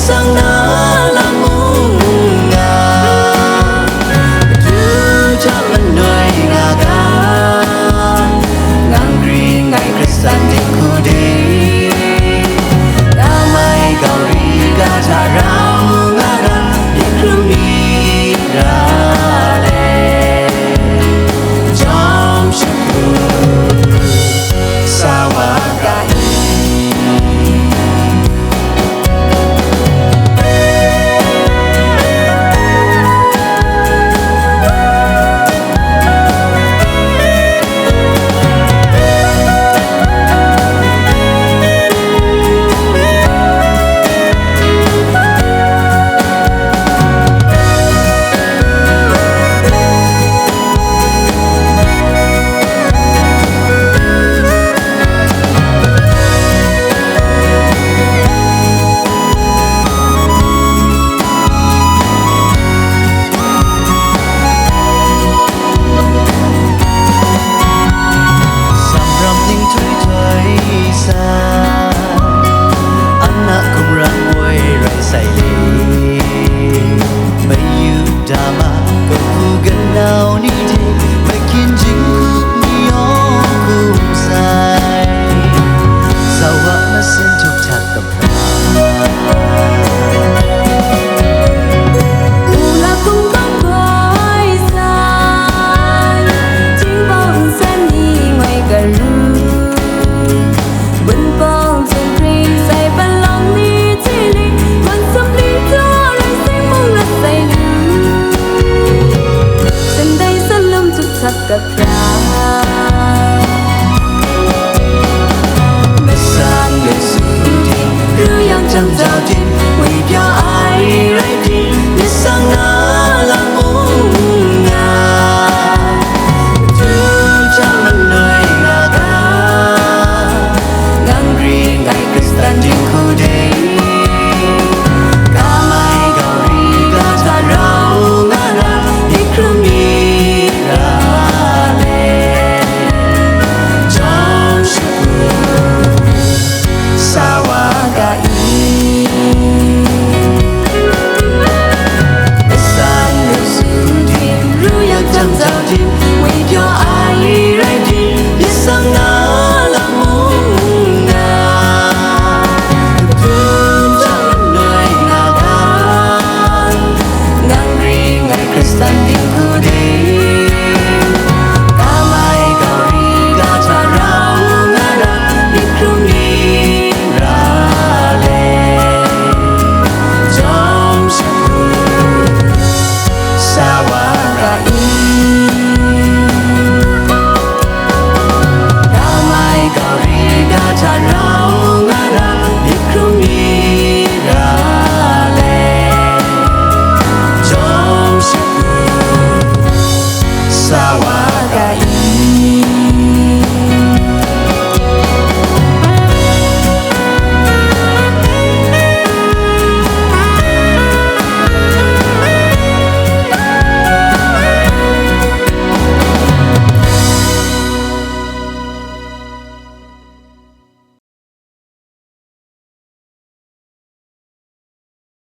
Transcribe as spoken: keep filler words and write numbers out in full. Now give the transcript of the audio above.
Sang na lam mung nga, Madu hta manoi nga ga, nang gring ai Hkristan dinghku de, nga mai gau ri ga hta rau nga ga, myit hkrum mi ra le, jawm shagu sa wa ga i. Samram ning htoi htoi sa, an a gumran woi rai sai le. Mayuda ma, kabu ganau ni hte, makyin jinghku ni yawng hkum sai, Zawa masin htuk htak gap Ula kungkam koi sai, Jinghpaw nsen ni ngoi garu, Wunpawng hten hpring sai palawng ni hti li, Mansum ni hta rai seng mung rat sai lu, Shangai salum htuk htak gap hkra, Masang Yesu ting, ru yang jam jau di